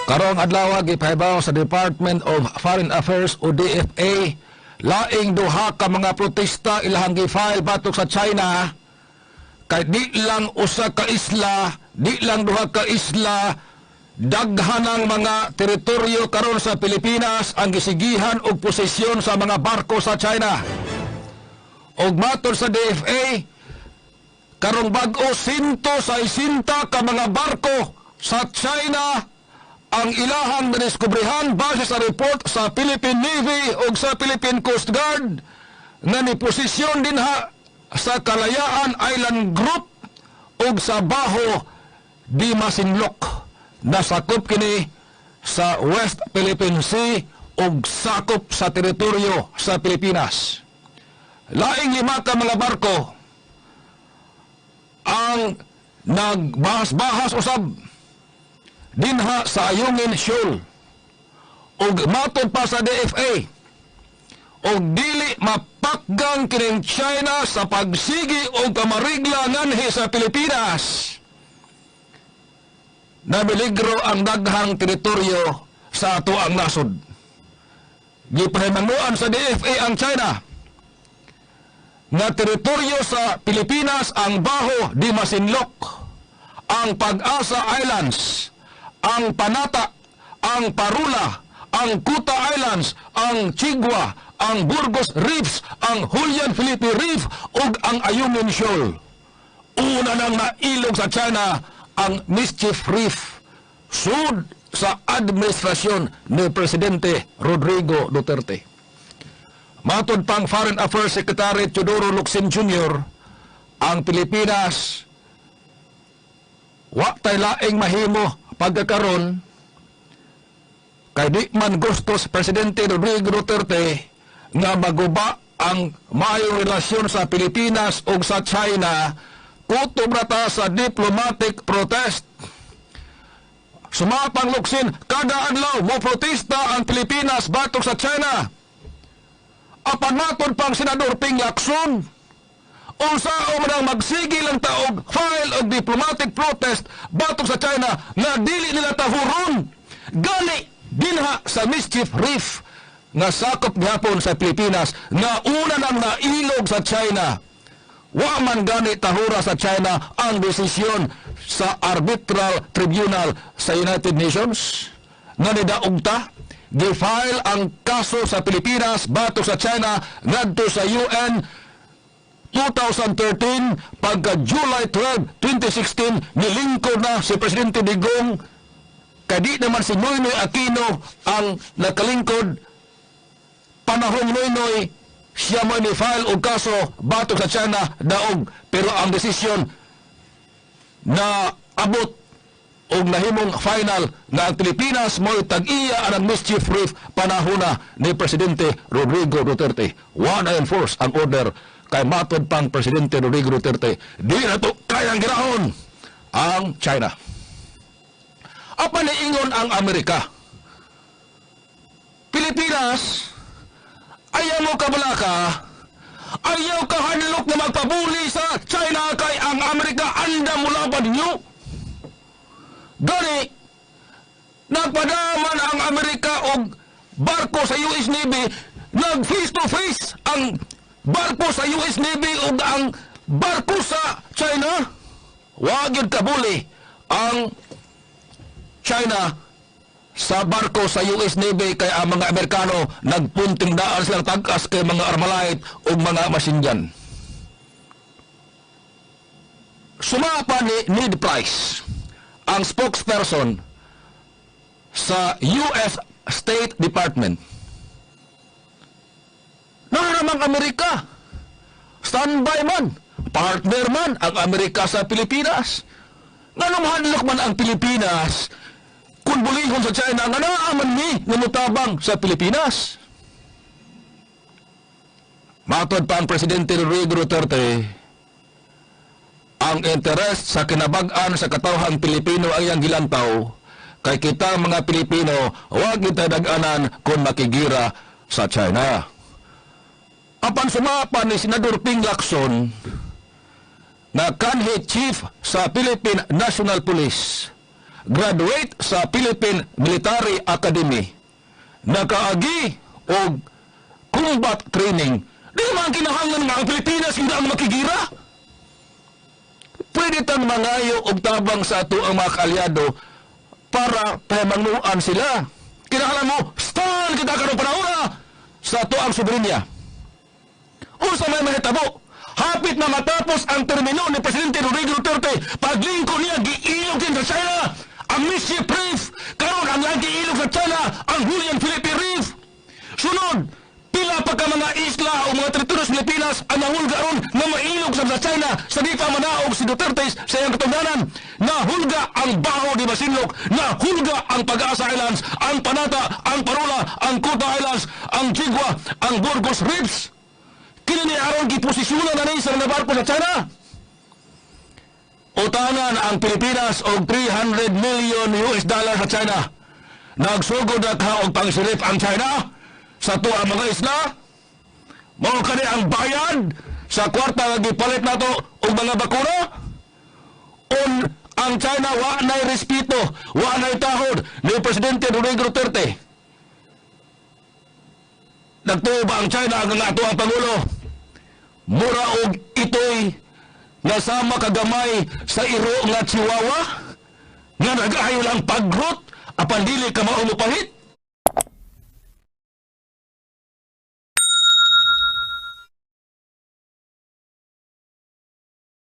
Karong adlaw, gipahibaw sa Department of Foreign Affairs o DFA, laing duha ka mga protesta ilahang gi-file batok sa China kay di lang usa ka isla, di lang duha ka isla, daghan ang mga teritoryo karon sa Pilipinas ang gisigihan og posisyon sa mga barko sa China. Og matod sa DFA, karong bag-o, 160 ka mga barko sa China ang ilahang nadiskubrehan base sa report sa Philippine Navy ug sa Philippine Coast Guard nga ni posisyon dinha sa Kalayaan Island Group ug sa Bajo de Masinloc na sakop kini sa West Philippine Sea ug sakop sa teritoryo sa Pilipinas. Laing lima ka mga barko ang nagbahas-bahas usab dinha sa Ayungin Shoal. Ug matod pa sa DFA, og dili mapakgang kining China sa pagsigi og kamarigla nganhi sa Pilipinas, namiligro ang daghang teritoryo sa atoang nasod. Gipahimanguan sa DFA ang China nga teritoryo sa Pilipinas ang Bajo de Masinloc, ang Pag-asa Islands, ang Panata, ang Parula, ang Kuta Islands, ang Chigua, ang Burgos Reefs, ang Julian Felipe Reef ug ang Ayungin Shoal. Una nang nailog sa China ang Mischief Reef sud sa administrasyon ni Presidente Rodrigo Duterte. Matod pang Foreign Affairs Secretary Teodoro Locsin Jr., ang Pilipinas wa tay laing mahimo pagkakaron kay di man gusto sa Presidente Rodrigo Duterte nga maguba ang maayong relasyon sa Pilipinas ug sa China. Kutob ra ta sa diplomatic protest. Sumapang Locsin, kada adlaw mo protesta ang Pilipinas batok sa China. Apan matod pang Senador Ping Lacson, unsaon man ang magsige lang ta og file og diplomatic protest batok sa China nga dili nila tahuron gali dinha sa Mischief Reef nga sakop gihapon sa Pilipinas nga una nang nailog sa China? Wa man gani tahura sa China ang desisyon sa Arbitral Tribunal sa United Nations nga nidaog ta, gi-file ang kaso sa Pilipinas batok sa China ngadto sa UN 2013. Pagka July 12, 2016, nilingkod na si Presidente Digong kay di naman si Noynoy Aquino ang nakalingkod panahong Noynoy. Siya mo ni file og kaso batok sa China, daog, pero ang desisyon na abot og nahimong final nga ang Pilipinas mo'y tag-iya ang Mischief Reef panahona ni Presidente Rodrigo Duterte. Wa na enforce ang order kay matod pang Presidente Rodrigo Duterte, di na to kayang giraon ang China. Apan niingon ang Amerika, "Pilipinas, ayaw mo kabalaka, ayaw ka hadlok na magpabuli sa China kay ang Amerika andam molaban ninyo." Gani, nagpadaman ang Amerika og barko sa US Navy, nag face to face ang barko sa US Navy ug ang barko sa China. Wa gyud kabuli ang China sa barko sa US Navy kay ang mga Amerikano nagpunting daan silang tag-as kay mga Armalite ug mga machine gun. Sumapa ni Ned Price, ang spokesperson sa US State Department. Naa namang Amerika, standby man, partner man ang Amerika sa Pilipinas. Nganong mahadlok man ang Pilipinas kung bulihon sa China nga naa man mi nga mutabang sa Pilipinas? Matod pa ang Presidente Rodrigo Duterte, ang interes sa kinabag-an sa katawhang Pilipino ang iyang gilantaw kay kita mga Pilipino wag kita dag-anan kung makigira sa China. Apan sumapa ni Senador Ping Lacson na kanhi chief sa Philippine National Police Graduate sa Philippine Military Academy. Nakaagi og combat training. Di man kinahanglan nga ang Pilipinas hindi ang makigira. Pwede tang mangayo og tabang sa ato ang mga kaalyado para pahimangnuan sila. Kinahanglan mo stand kita karong panahona sa ato ang soberenya. Unsa may mahitabo? Hapit na matapos ang termino ni Presidente Rodrigo Duterte, paglingkod niya, giilog din sa China ang Mischief Reef. Karon ang lang giilog sa China ang Julian Felipe Reef. Sunod, pila pa ka mga isla o mga teritoryo sa Pilipinas ang nahulga ron nga mailog sa China sa di pa manaog si Duterte sa iyang katungdanan. Nahulga ang Bajo de Masinloc, nahulga ang Pag-asa Islands, ang Panata, ang Parola, ang Kuta Islands, ang Chigua, ang Burgos Reefs. Kini ni aron giposisyonan na ni sa mga barko sa China. Utangan ang Pilipinas og 300 million US dollar sa China. Nagsugod na ka og pangsilip ang China sa ato ang mga isla. Mao kani ang bayad sa kwarta nga gipalit nato og mga bakuna. On ang China wa nay respeto, wa nay tahod ni Presidente Rodrigo Duterte. Nagtuo ba ang China ang ato ang Pangulo? Mura og itoy nga sama kagamay sa iro nga chihuahua nga nag-ayo lang pagrot apan dili ka mao mopahit.